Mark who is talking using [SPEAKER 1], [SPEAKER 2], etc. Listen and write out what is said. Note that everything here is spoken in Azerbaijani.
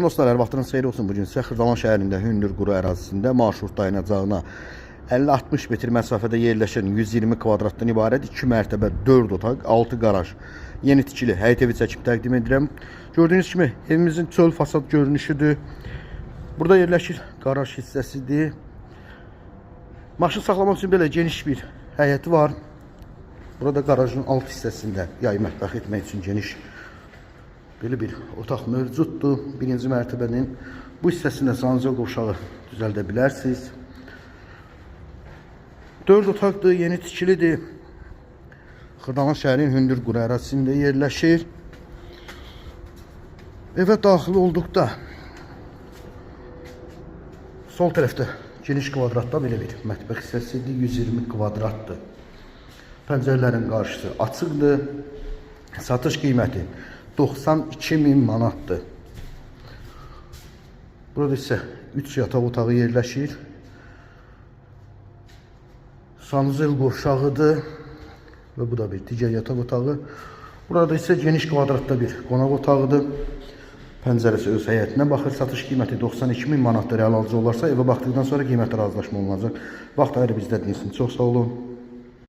[SPEAKER 1] Salam dostlar, hər vaxtınız xeyir olsun. Bu gün sizə Xırdalan şəhərində Hündür Quru ərazisində marşrut dayanacağına 50-60 metr məsafədə yerləşən 120 kvadratdan ibarət 2 mərtəbə, 4 otaq, 6 qaraj, yeni tikili həyət evi çəkib təqdim edirəm. Gördüyünüz kimi evimizin çöl fasad görünüşüdür. Burada yerləşir qaraj hissəsidir. Maşın saxlamaq üçün belə geniş bir həyəti var. Burada qarajın alt hissəsində yay mətbəx etmək üçün geniş belə bir otaq mövcuddur. Birinci mərtəbənin bu hissəsində sanuzel qovşağı düzəldə bilərsiniz. 4 otaqdır, yeni tikilidir. Xırdalan şəhərin Hündür Quru ərazisində yerləşir. Evə daxil olduqda sol tərəfdə geniş kvadratda belə bir mətbəx hissəsidir, 120 kvadratdır. Pəncərələrin qarşısı açıqdır. Satış qiyməti 92 min manatdır. Burada isə 3 yataq otağı yerləşir. Sanuzel qovşağıdır və bu da bir digər yataq otağı. Burada isə geniş kvadratda bir qonaq otağıdır. Pəncərəsi öz həyətinə baxır. Satış qiyməti 92 min manatdır. Real alıcı olarsa evə baxdıqdan sonra qiymətə razılaşma olunacaq. Vaxt ayırıb izlədiyiniz üçün çox sağ olun.